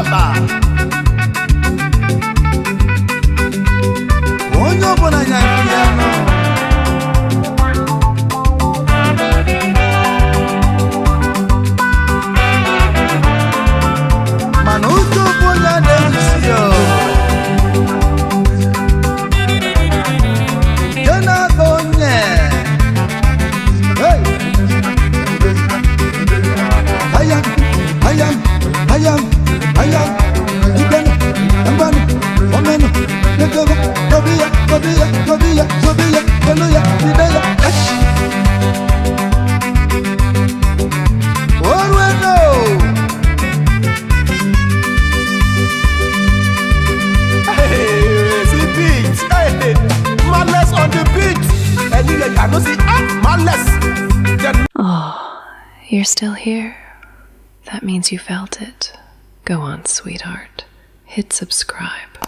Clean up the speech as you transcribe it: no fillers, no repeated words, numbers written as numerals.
Nwata. Onye ọbụla nya nke ya nọ. Mana uche ofu onye a na-ezusi ya o. Nke na-aba onye. Hey! Ayam, ayam, ayam, ayam. Igbenu, ngbanu, omenu, negogo, tobiya, tobiya, tobiya, tobiya, eluya, ideya, esh. Orueno! Hey, see beat. Hey, Malice on the beat. Anyway, I no see ah, Malice. Then Oh, you're still here? That means you felt it. Go on, sweetheart. Hit subscribe.